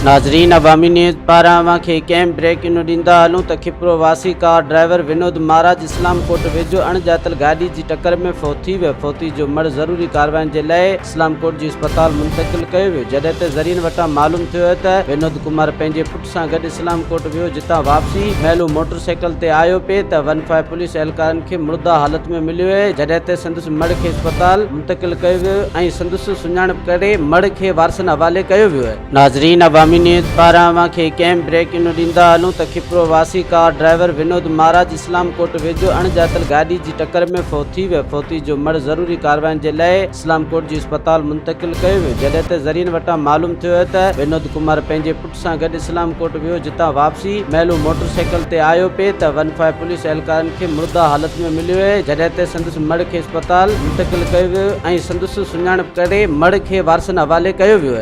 ناظرين عوامي نيوز پاران اوهان کي هڪ اهم بريڪنگ نيوز ڏيندا هلون ته کپرو واسي ڪار ڊرائيور ونود مهاراج اسلام ڪوٽ ويجهو اڻڄاتل گاڏي جي ٽڪر ۾ فوت ٿي ويو فوتي جو مڙهه ضروري ڪارواين جي لاء اسلام ڪوٽ جي اسپتال منتقل ڪيو ويو جڏهن ته ذريعن وٽان معلوم ٿيو آهي ته ونود ڪمار پنهنجي پٽ سان گڏ اسلام ڪوٽ ويو جتان واپسي مهل هو موٽر سائيڪل تي آيو پئي ته ون فائيو پوليس اهلڪارن کي مرده حالت ۾ مليو اهي جڏهن ته سندس مڙهه کي اسپتال منتقل ڪيو ويو ۽ سندس سڃاڻپ ڪري مڙهه کي وارثن حوالي ڪيو ويو اهي. ناظرين عوامي نيوز پاران اوهان کي هڪ اهم بريڪنگ نيوز ڏيندا هلون ته کپرو واسي ڪار ڊرائيور ونود مهاراج اسلام ڪوٽ ويجهو اڻڄاتل گاڏي جي ٽڪر ۾ فوت ٿي ويو فوتي جو مڙهه ضروري ڪارواين جي لاء اسلام ڪوٽ جي اسپتال منتقل ڪيو ويو جڏهن ته ذريعن وٽان معلوم ٿيو آهي ته ونود ڪمار پنهنجي پٽ سان گڏ اسلام ڪوٽ ويو جتان واپسي مهل هو موٽر سائيڪل تي آيو پئي ته ون فائيو پوليس اهلڪارن کي مرده حالت ۾ مليو اهي جڏهن ته سندس مڙهه کي اسپتال منتقل ڪيو ويو ۽ سندس سڃاڻپ ڪري مڙهه کي وارثن حوالي ڪيو ويو اهي.